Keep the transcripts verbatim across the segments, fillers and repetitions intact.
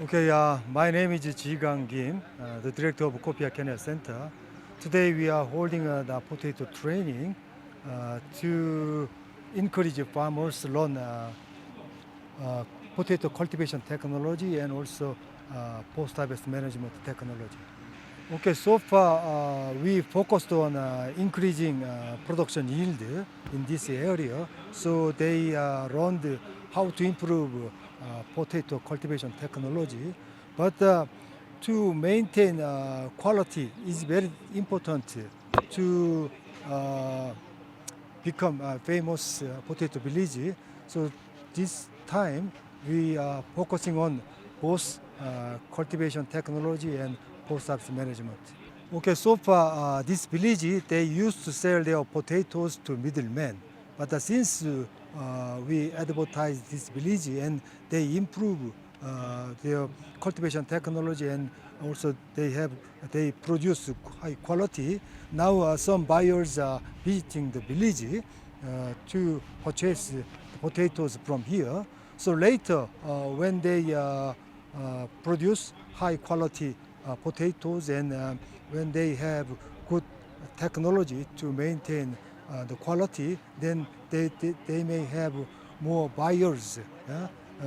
Okay, uh, my name is Chigang Kim, uh, the director of Kopia Kenya Center. Today we are holding, uh, the potato training, uh, to encourage farmers to learn, uh, uh, potato cultivation technology and also, uh, post-harvest management technology. Okay, so far, uh, we focused on, uh, increasing, uh, production yield in this area. So they, uh, learned how to improve, uh, potato cultivation technology. But, uh, to maintain, uh, quality is very important to, uh, become a famous, uh, potato village. So this time we are focusing on both, uh, cultivation technology and post-harvest management. Okay, so far, uh, this village, they used to sell their potatoes to middlemen. But, uh, since, uh, we advertise this village and they improve, uh, their cultivation technology and also they have, they produce high quality. Now, uh, some buyers are visiting the village, uh, to purchase potatoes from here. So later, uh, when they, uh, uh, produce high quality, uh, potatoes and, uh, when they have good technology to maintain, uh, the quality, then they, they, they may have more buyers, yeah, uh,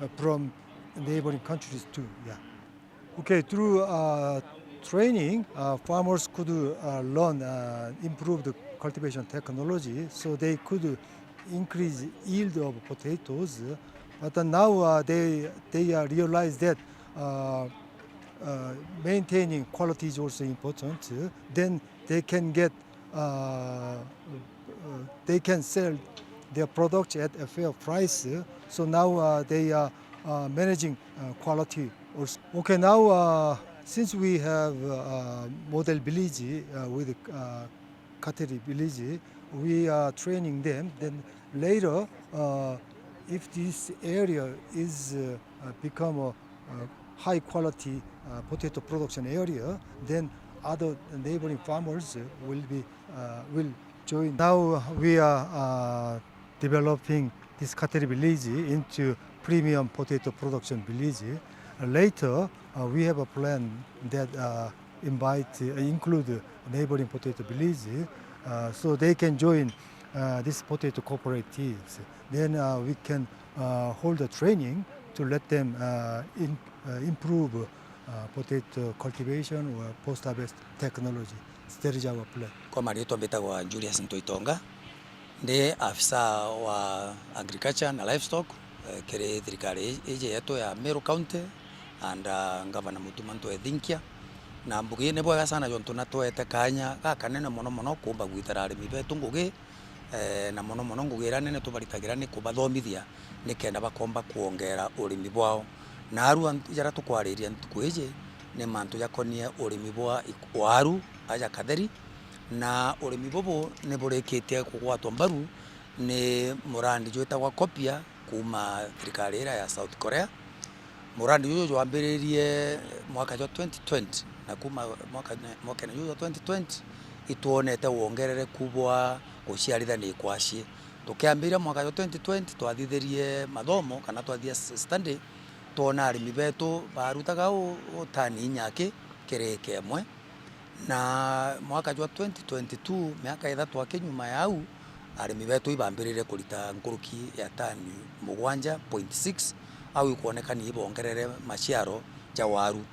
uh, from neighboring countries too. Yeah. Okay, through, uh, training, uh, farmers could, uh, learn, uh, improve the cultivation technology, so they could increase yield of potatoes. But, uh, now, uh, they, they, uh, realize that, uh, uh, maintaining quality is also important. Then they can get, uh, uh, they can sell their product at a fair price. So now, uh, they are, uh, managing, uh, quality also. Okay, now, uh, since we have, uh, model village, uh, with, uh, Kateri village, we are training them. Then later, uh, if this area is, uh, uh, become a, uh, high quality, uh, potato production area, then other neighboring farmers, uh, will be, uh, will join. Now we are, uh, developing this Kateri village into premium potato production village. Uh, later, uh, we have a plan that, uh, invite, uh, include neighboring potato village, uh, so they can join, uh, this potato cooperatives. Then, uh, we can, uh, hold a training to let them, uh, in, uh, improve, uh, potato cultivation or post-harvest technology. That is our plan. Kwa mariitwa mbitagwa Julius Ntoitonga, ndi afisa wa agriculture na livestock, eh, kiri thirikari iji yetu ya Meru County and, uh, Governor Mutuma Ntwethinkia. Na mbugi ni bwega sana jontu natwete kanya gakanene mono mono kuumba gwitira arimi betu ngugi, eh, na mono mono ngugi iria nene tubaritagira ni kubathomithia nikenda bakomba kwongera urimi bwao. Na arua jaria tukwariria ntuku iji ni mantu jakonie urimi bwa ik-, waru aja Katheri, na urimi bubu ni burikitie kugwatwa mbaru ni murandi jwitagwa Kopia kuuma thirikari iria ya South Korea. Murandi juju jwambiririe mwaka jwa twenty twenty, na kuuma mwaka, mwakene juju jwa twenty twenty, itwonete wongerereku bwa guciarithania ikwaci. Tukiambiria mwaka jwa twenty twenty, twathithirie mathomo kana twathithia s-, study, twona arimi betu barutaga u, u tani inya ki kiri ika imwe. Na mwaka jwa twenty twenty-two, miaka ithatu aki nyuma ya au, arimi betu ibambiririe kurita nkuruki ya tani mugwanja point six, au ikwonekania ibongerere maciaro ja waru.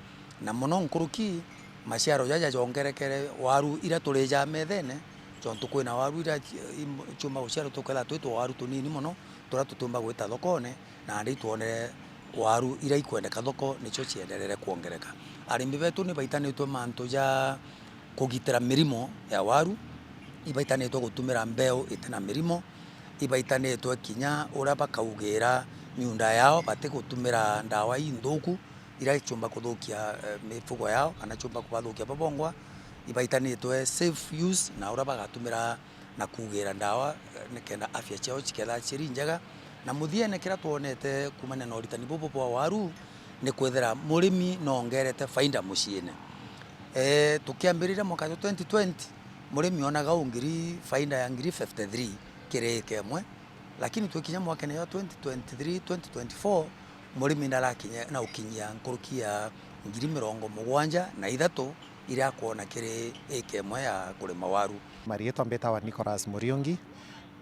Na mono nkuruki, maciaro jaja jongerekere waru iria turijaa methene, jontu kwina waru iria ci-, im-, ciumba guciarwa tukethira twi tuwaru tunini mono, turia tutiumba gwita thokone, nandi itwonere waru iria ikwendeka thoko nicio cienderere kwongereka. Arimi betu ni baitanitwe mantu ja kugitira mirimo ya waru, ibaitanitwe gutumira mbeu itina mirimo, ibaitanitwe kinya uria bakaugira miunda yao batigutumira ndawa inthuku iria ichumba kuthukia, eh, mifugo yao kana chumba kubathukia babongwa, ibaitanitwe safe use na uria bagatumira na kuugira ndawa, eh, nikenda afya ciao cikethira ciri njega. Na muthiene, kiria twonete kuumania na uritani bubu bwa waru, ni kwithira murimi noongerete faida muciine. Eh, tukiambiriria mwaka jwa twenty twenty, murimi oonaga u ngiri, faida ya ngiri fifty-three kiri ika imwe, lakini twikinya mwakene jwa twenty twenty-three, twenty twenty-four, Murimi ndarakinya na ukinyia nkuruki ya ngiri mirongo mugwanja na ithatu iria akwona kiri ika imwe ya kurima waru. Mariitwa mbitawa Nicholas Muriungi,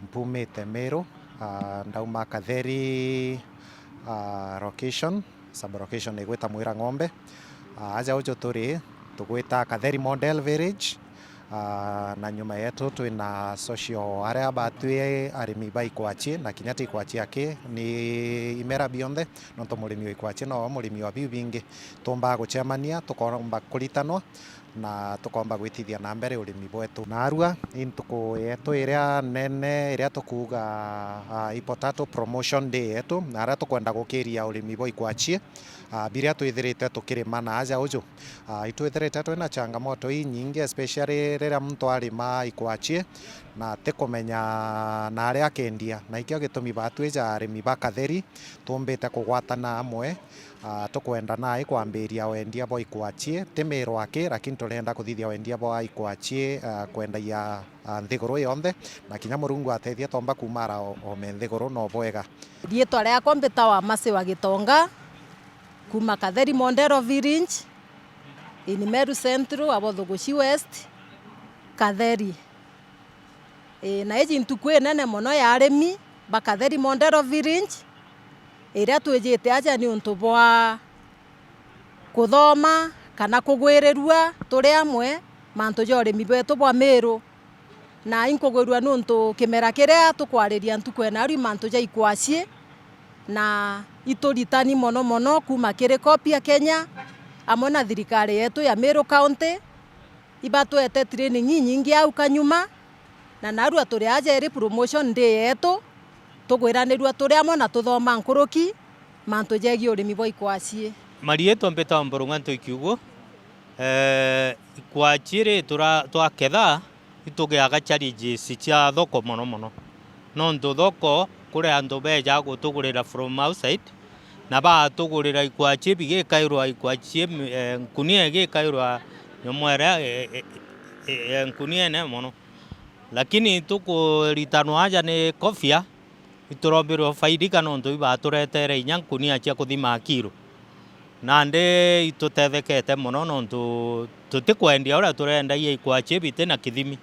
mpumite Meru, ah, ndauma Katheri, ah, location, sub location igwita Mwira Ng'ombe. Ah, aja uju turi, tugwita Katheri Model Village, ah, na nyuma yetu twina social aria batwi arimi ba ikwachie, na kinya ti ikwachie aki, ni imera bionthe, nontu murimi wa ikwachie no murimi wa biu bingi. Tuumbaga gucemania, tukoomba kuritanwa, na tukoomba gwitithia na mbere urimi bwetu. Naarua, i ntuku yetu iria nene iria tukuuga, ah, i potato promotion day yetu, na aria tukwenda gukiria urimi bwa ikwachie, ah, biria twithirite tukirima na aja uju. Ah, itwithirite twina changamoto inyingi, especially riria muntu arima ikwachie na atikumenya na aria akendia. Na ikio gitumi batwija arimi ba Katheri tuumbite kugwatana amwe, ah, tukwenda nai kwambiria wendia bwa ikwachie, ti Meru aki, lakini turenda kuthithia wendia bwa ikwachie, ah, kwendagia, ah, nthiguru yonthe, na kinya Murungu atethia tomba kumara o, ome nthiguru no bwega. Riitwa riakwa mbitawa Mercy wa Gitonga, kuma Katheri Model Village, in Meru Central, Abothuguchi West, Katheri. Ii, na iji ntuku inene mono ya arimi ba Katheri Model Village, iria twijite aja niuntu bwa kuthoma kana kugwirirua turi amwe mantu ja urimi bwetu bwa Meru. Na inkugwirua niuntu kimera kiria tukwariria ntuku ya naarua i mantu ja ikwachie, na ituritani mono mono kuma kiri COP ya Kenya, amwe na thirikari yetu ya Meru County, ibatwete training inyingi au kanyuma, na naarua turi aja iri promotion day yetu, tugwiranirua turi amwe na tuthoma nkuruki mantu jegii urimi bwa ikwachie. Mariitwa mbitawa Mburung'a Ntui Kiugu. Eh, ikwachie ri, tura-, twaketha, itugiaga challenges cia thoko mono mono. Nontu thoko, kuri antu beejaga gutugurira from outside, na baatugurira ikwachie bigikairwa ikwachie, eh, nkunia igikairwa nyomwere, eh, eh, eh, eh, nkuniene mono. Lakini tukuritanwa aja ni COP ya, iturombirwe faidika nontu ibaturetere inya nkunia cia kuthima kiro. Nandi itutethekete mono nontu tutikwendia uria turendagia ikwachie biti na kithimi.